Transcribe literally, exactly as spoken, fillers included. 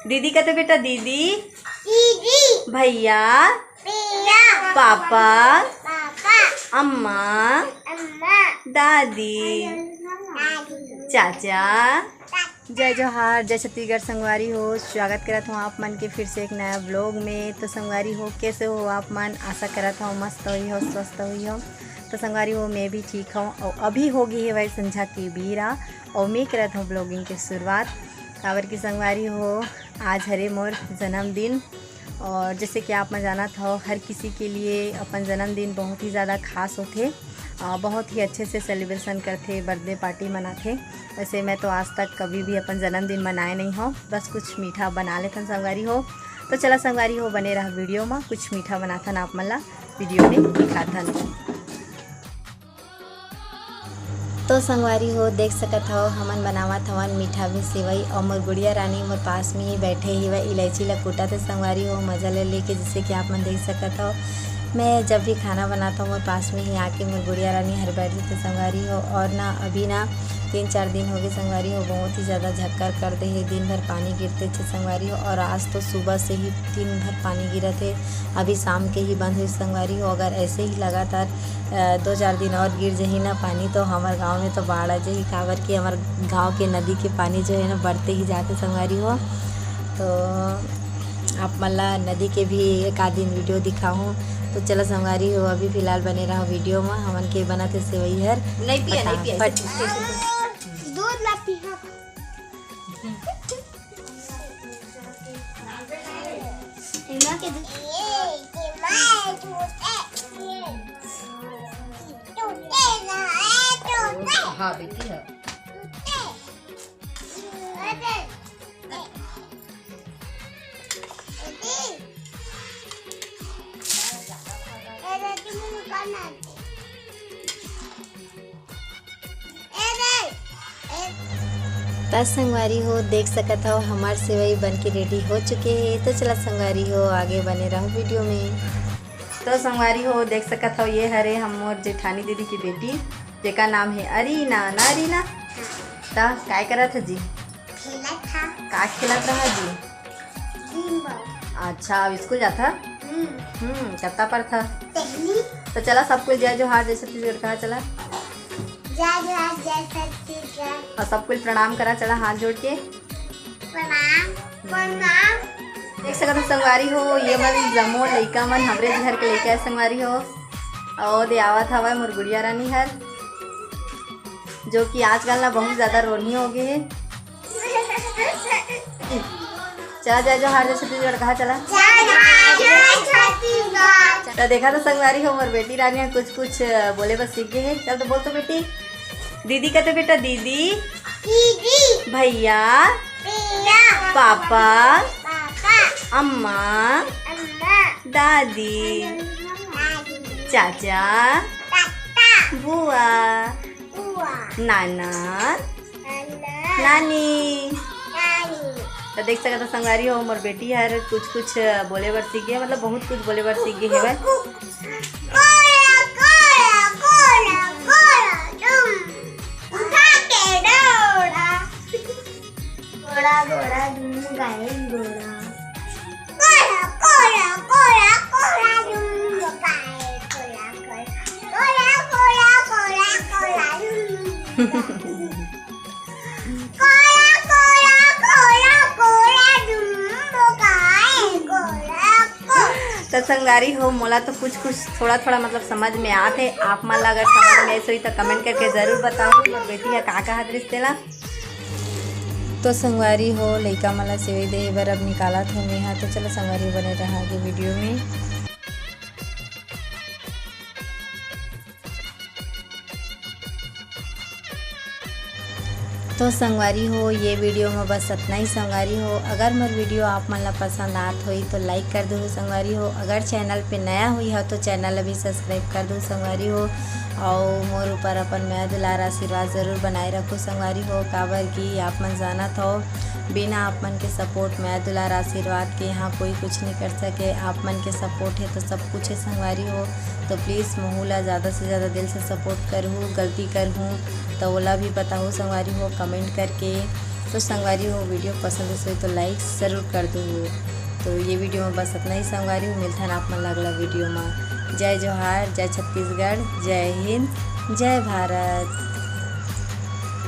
दीदी कथे बेटा, दीदी। दीदी। भैया। भैया। पापा। पापा। अम्मा। अम्मा। दादी। दादी। चाचा। चाचा। जय जोहार, जय छत्तीसगढ़ संगवारी हो। स्वागत करत हूँ आप मन के फिर से एक नया ब्लॉग में। तो संगवारी हो, कैसे हो आप मन? आशा करत हूँ मस्त होई हो, स्वस्थ होई हो। तो संगवारी हो, मैं भी ठीक हूँ। और अभी हो गई है भाई संझा की बीरा और मैं करत हूँ ब्लॉगिंग के शुरुआत। काबर की संगवारी हो, आज हरे मोर जन्मदिन। और जैसे कि आप मन जानत हो, हर किसी के लिए अपन जन्मदिन बहुत ही ज़्यादा खास होथे। अ, बहुत ही अच्छे से सेलिब्रेशन करथे, बर्थडे पार्टी मनाथे। वैसे मैं तो आज तक कभी भी अपन जन्मदिन मनाए नहीं हो, बस कुछ मीठा बना लेथन संगवारी हो। तो चला संगवारी हो, बने रहा वीडियो में, कुछ मीठा बनाथन आप मन ला वीडियो में दिखाथन। तो संगवारी हो, देख सकत हव, हमन बनावत हवन मीठा में सेवई, और मोर गुड़िया रानी मोर पास में ही बैठे ही वह इलायची ला कूटत हे संगवारी हो, मजा ले लेके, जैसे कि आप मन देख सकत हव। मैं जब भी खाना बनाता हूँ, मोर पास में ही आके मोर गुड़िया रानी हर बैठ जाथे संगवारी हो। और ना, अभी ना तीन चार दिन हो गए संगवारी हो, बहुत ही ज़्यादा झक्कर कर दे हे, दिन भर पानी गिरते थे संगवारी हो। और आज तो सुबह से ही दिन भर पानी गिरत हे, अभी शाम के ही बंद हुई संगवारी हो। अगर ऐसे ही लगातार अ, दो चार दिन और गिर जही ना पानी, तो हमर गांव में तो बाढ़ आ जही, काबर कि हमर गांव के नदी के पानी जो है ना, बढ़ते ही जाते संगवारी हो। तो आप मन ला नदी के भी एक आध दिन वीडियो दिखाहूँ। तो चला संगवारी हो, अभी फिलहाल बने रहा वीडियो में। हमन के बनत हे सेवई हर नहीं पिया, नहीं पिया, फटाफट। दूध ला पिया। एमा के दूध। हाँ बेटी, हाँ। त संगवारी हो, देख सकत हव, हमार सेवई बन के रेडी हो चुके हे। तो चला संगवारी हो, आगे बने रहो वीडियो में। तो संगवारी हो, देख सकत हव, ये हरे हम मोर जेठानी दीदी की बेटी, जेकर नाम हे अरीना। ना अरीना? त काय करत ह जी? खेलत ह। का खेलत रहा जी? दिन भर। अच्छा, अब स्कूल जाथा? हम्म। हम्म, कत्ता पढ़था? पहली। तो चला, सब कोई जय जोहार, जय छत्तीसगढ़ कहा, चला। जय जोहार, जय छत्तीसगढ़। और सब कोई प्रणाम करा, चला, हाथ जोड़ के। प्रणाम, प्रणाम। देख सकत हो संगवारी हो, ये मन जम्मो लइका मन हमरे घर के लइका है संगवारी हो। और दे आवत हवय मोर गुड़िया रानी हर, जो कि आजकल ना बहुत ज्यादा रोनी हो गई है। चला, जय जोहार, जय छत्तीसगढ़ कहा, चला। जय जोहार, जय छत्तीसगढ़। तो देखा तो संगवारी हो, मोर बेटी रानी ह कुछ कुछ बोले बर सीख गए है। चल तो बोल तो बेटी। दीदी कथे बेटा, दीदी। दीदी। भैया। भैया। पापा। पापा। अम्मा। अम्मा। दादी। दादी। चाचा। चाचा। बुआ। बुआ। नाना। नानी। तो देख सकत हो संगवारी हो, मोर बेटी हर कुछ कुछ बोले बर सीख गए, मतलब बहुत कुछ बोले बर सीख गए हवय। तो संगवारी हो, मोला तो कुछ कुछ थोड़ा थोड़ा मतलब समझ में आत हे। आप मन ला अगर समझ में आइस होही तो कमेंट करके जरूर बताओ। मोर बेटी ह का कहत रिहिस तेला। तो संगवारी हो, लइका मन ला सेवई देहे बर अब निकालत हो मेहा। तो चलो संगवारी हो, बने रहा आगे वीडियो में। तो संगवारी हो, ये वीडियो में बस इतना ही संगवारी हो। अगर मोर वीडियो आप मन ला पसंद आत होई तो लाइक कर दो संगवारी हो। अगर चैनल पे नया हुई हो तो चैनल अभी सब्सक्राइब कर दो संगवारी हो। और मोर ऊपर अपन मया दुलार आशीर्वाद जरूर बनाए रखो संगवारी हो, काबर कि आप मन जानत हो, बिना आप मन के सपोर्ट, मया दुलार आशीर्वाद के यहाँ कोई कुछ नहीं कर सके। आप मन के सपोर्ट है तो सब कुछ है संगवारी हो। तो प्लीज़ महू ला ज़्यादा से ज़्यादा दिल से सपोर्ट करहू, गलती करहूँ तो ओला भी बताहू संगवारी हो कमेंट करके। तो संगवारी हो, video पसंद होही तो like जरूर कर दू। तो ये video में बस इतना ही संगवारी हो, मिलथन आप मन ला अगला video में। जय जोहार, जय छत्तीसगढ़, जय हिंद, जय भारत।